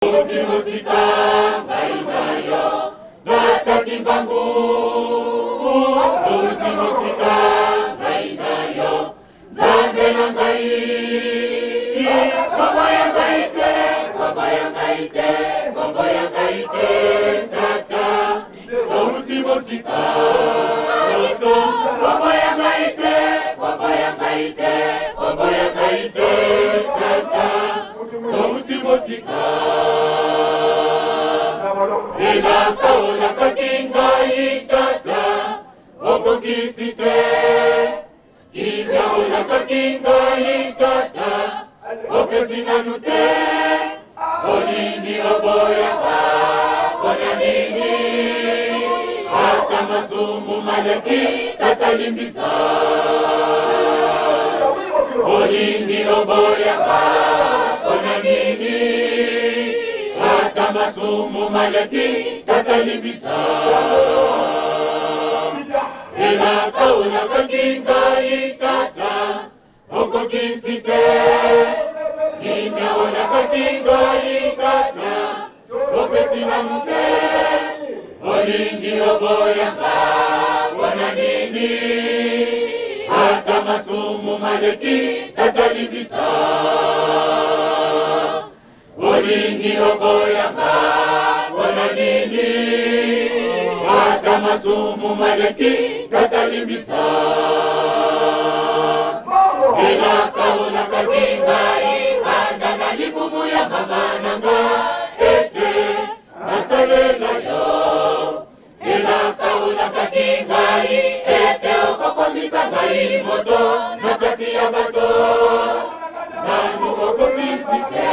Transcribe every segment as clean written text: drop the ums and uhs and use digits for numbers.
Touti mosika ngai na yo tata Kimbangu, touti mosika ngai na yo Nzambe na ngai, koboya ngai te, koboya ngai te, koboya ngai te tata, touti mosika, koboya ngai te, koboya ngai te, koboya ngai te tata, touti mosika. Elaka olakaki ngai tata, okokisi te. Kimia olakaki ngai tata, opesi nanu te. Olingi oboyaka mpona nini? Ata masumu maleki tata limbisa. Olingi oboyaka mpona nini? Ata masumu maleki tata limbisa. Elaka olakaki ngai tata, okokisi te. Kimia olakaki ngai tata, opesi nanu te. Olingi oboyanga mpona nini? Ata masumu maleki tata limbisa. Olingi oboyanga mpona nini? Ata masumu maleki tata limbisa. Elaka olakaki ngai banda na libumu ya mama na nga ete nasalela yo. Elaka olakaki ngai ete okokomisa ngai moto na kati ya bato, nanu okokisi te.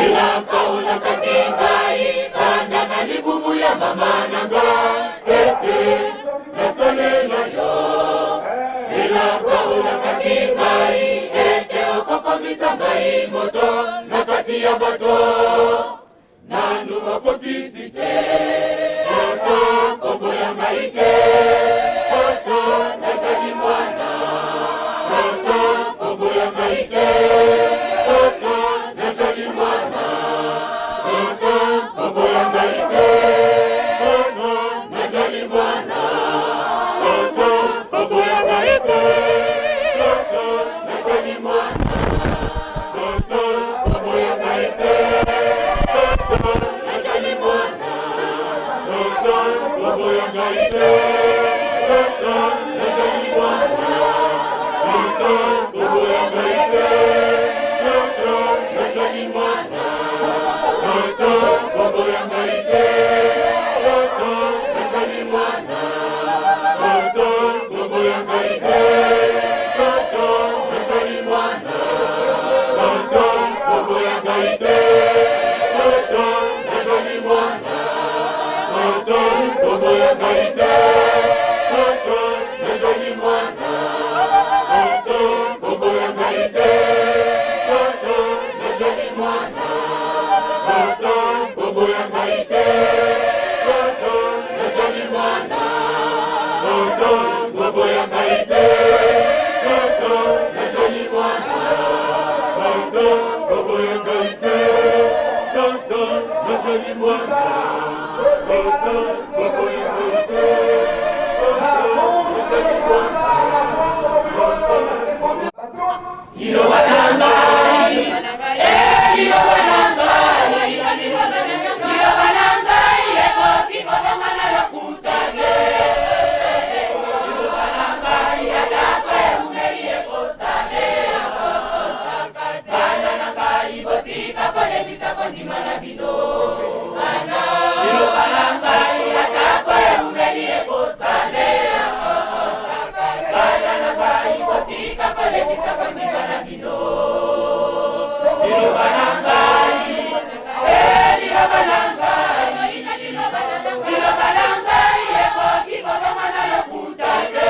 Elaka olakaki ngai banda na libumu ya mama na nga ete nasalela yo. Elaka olakaki ngai ete okokomisa ngai moto na kati ya bato, nanu okokisi te. Tata koboya ngai te, tata nazali mwana. Tata koboya ngai te, tata nazali mwana. Tata koboya ngai te, tata nazali mwana. Tata koboya ngai te, tata nazali mwana. Tata koboya ngai te, tata nazali mwana. Tata koboya ngai te, tata nazali mwana. Tata koboya ngai te, tata nazali mwana. Tata koboya ngai te, tata nazali mwana. Tata koboya ngai te, tata nazali mwana. Tata koboya ngai te, tata nazali mwana. Tata koboya ngai te, tata nazali mwana. Tata koboya ngai te, tata nazali mwana. Tata koboya ngai te, tata nazali mwana. Tata koboya ngai te, tata nazali mwana. Tata koboya ngai te, tata nazali mwana. Tata koboya ngai te, tata nazali mwana. Liloba na ngai, liloba na ngai, liloba na ngai ekoki kobonga na lokuta te. Liloba na ngai atako eumeli ekosale. Bana na ngai botika kolembisa kondima na bino. Liloba na ngai atako eumeli ekosale. Bana na ngai botika kolembisa kondima na bino. Liloba na ngai, liloba na ngai, liloba na ngai ekoki kobonga na lokuta te.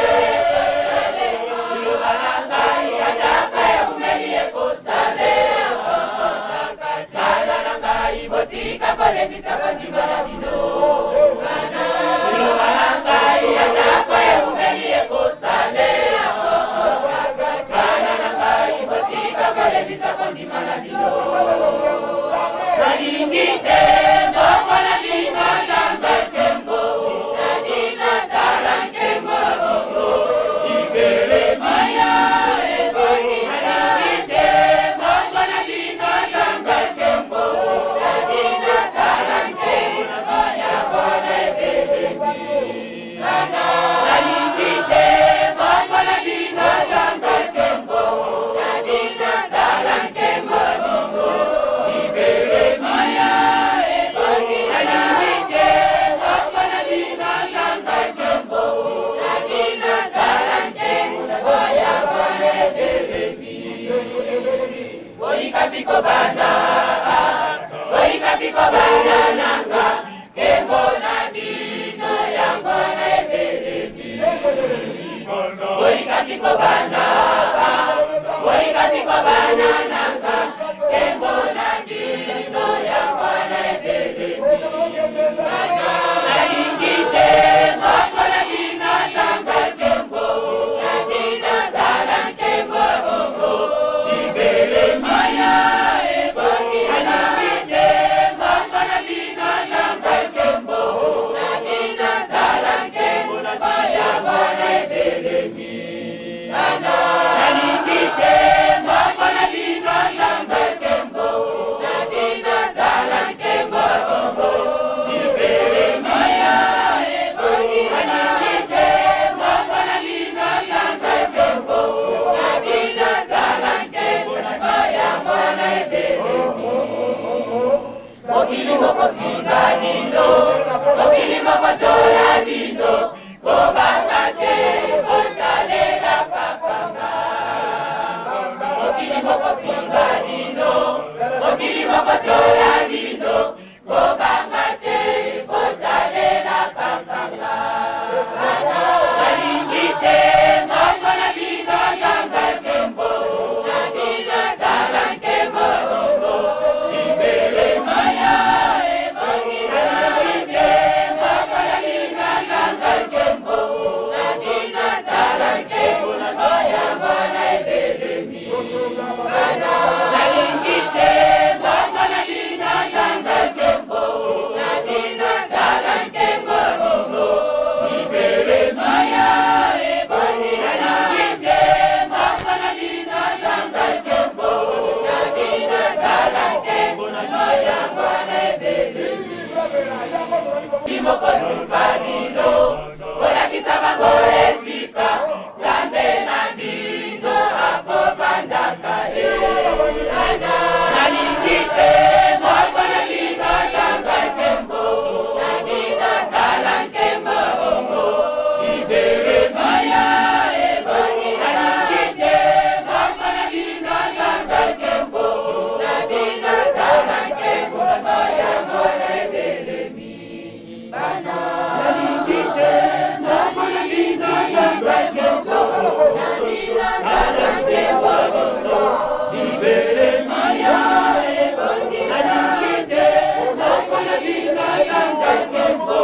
Liloba na ngai atako eumeli ekosale. Bana na ngai botika kolembisa kondima na bino. Liloba na ngai atako eumeli ekosale. Bana na ngai botika kolembisa kondima na bino. Mokili mokofinga bino, mokili mokotyola bino, kobanga te, botalela kaka nga. Mokili mokofinga bino, mokili mokotyola bino, kobanga te, botalela kaka nga. Nalingi te moko na bino azanga nkembo, na bino azala nkembo bongo. Mokoluka bino kolakisa bango esika Nzambe na bino akovandaka ye. Nalingi te moko na bino azanga nkembo, na bino azala nkembo bongo libele maya ebongi. Nalingi te moko na bino azanga nkembo, na bino azala nkembo yango na ebelemi. Nalingi te moko na bino azanga nkembo, na bino azala nkembo bongo libele maya ebongi. Nalingi te moko na bino azanga nkembo,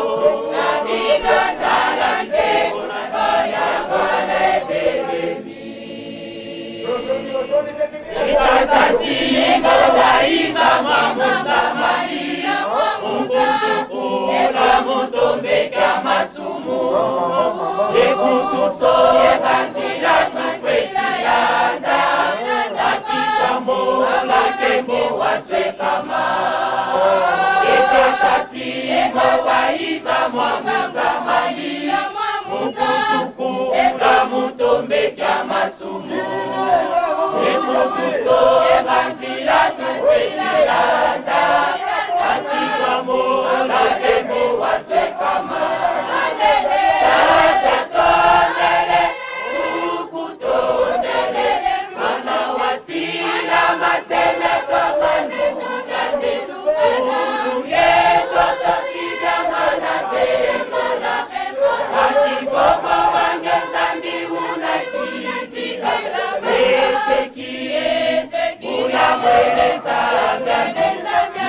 na bino azala nkembo yango na ebelemi. Itatasi mawaiza mamunzamani Mungutufu mutombeka masumu Ekutuso kanzila tufwetilanda Asikamola kembo waswekama Itatasi mawaiza mamunzamani Mungutufu mutombeka masumu Ekutuso kanzila tufwetilanda Asikamola kembo waswekama Tata tondele ukutondele Mana wasila maseme tofanu Sulu yeto tosika mana zemona Asifofo wange nzambi unasizika Eseki uyamwele nzambi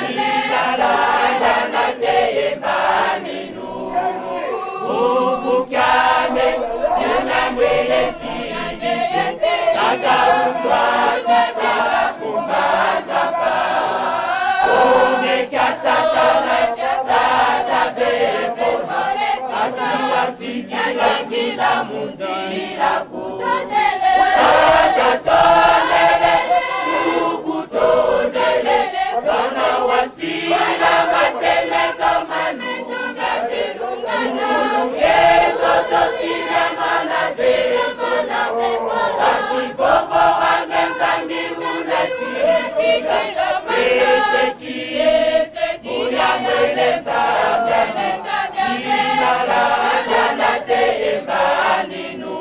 Ilalanda na teyembaninu Uvukyame unamwele nzindi Tata utwatisa kumbanzapa Omekya satana tata vepona Asiwasikila kila munzila ku Tata tondele ukutondele Bana wasila maseme kamanunga Sulu yeto tosila mana zemona Asifofo wange nzambi unasizika Eseki uyamwele nzambi Ilalanda na teyembaninu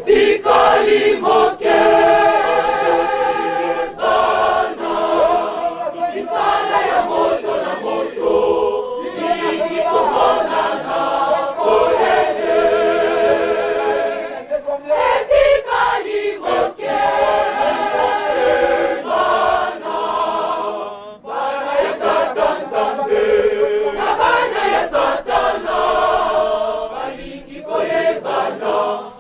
Etikali moke bana, misala ya moto na moto milingi komonana polele. Etikali moke bana, bana ya Tata Nzambe na bana ya Satana balingi koyebana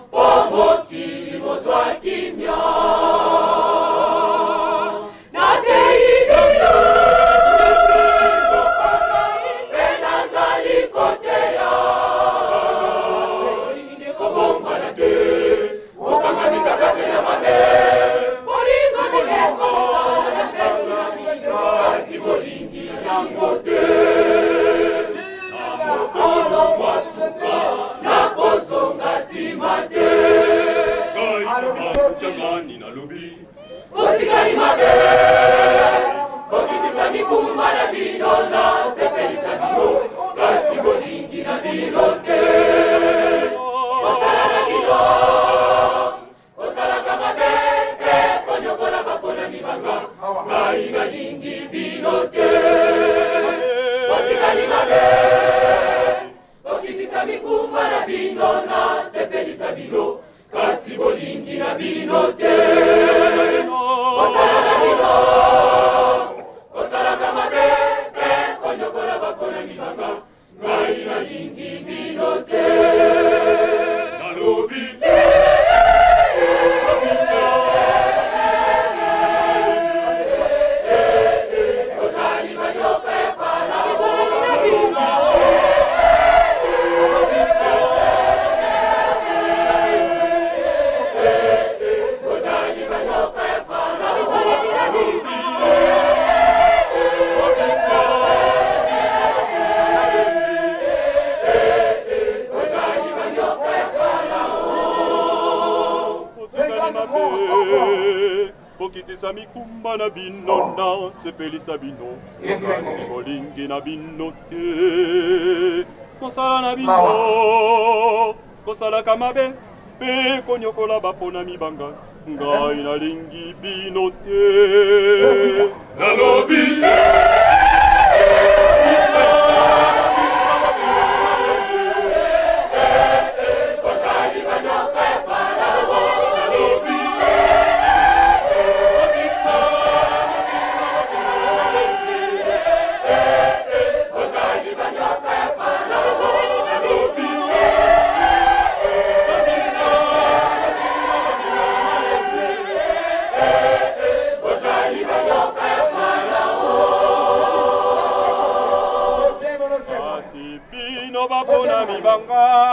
mpo mokili mozwa kimia. Nateyi bino mpe nazali koteya, bolingi nde kobongwana te, bokangami kaka se na mabe. Bolingo mibeko misala na pesi na bino, kasi bolingi yango te. Na mokolo mwa suka nakozonga nsima te. Ngai kimbangu nalobi. Botikali mabe, bokitisa mikumba na bino, nasepelisa bino, kasi bolingi na bino te. Kosala na bino, kosalaka mabe mpe konyokola baponami banga, ngai nalingi bino te. Botikali mabe, bokitisa mikumba na bino, nasepelisa bino, kasi bolingi na bino te. Kosala na bino, kosalaka mabe mpe konyokola baponami banga, ngai nalingi bino te. Nalobi. Bozali banyoka ya Farao. Bozali banyoka ya Farao. Bozali banyoka ya Farao. Botikali mabe, bokitisa mikumba na bino, nasepelisa bino, kasi bolingi na bino te. Kosala na bino, kosalaka mabe mpe konyokola baponami banga, ngai nalingi bino te. Nalobi. Bozali banyoka ya Farao. Bozali banyoka ya Farao. Bozali banyoka ya Farao. Kasi bino baponami banga.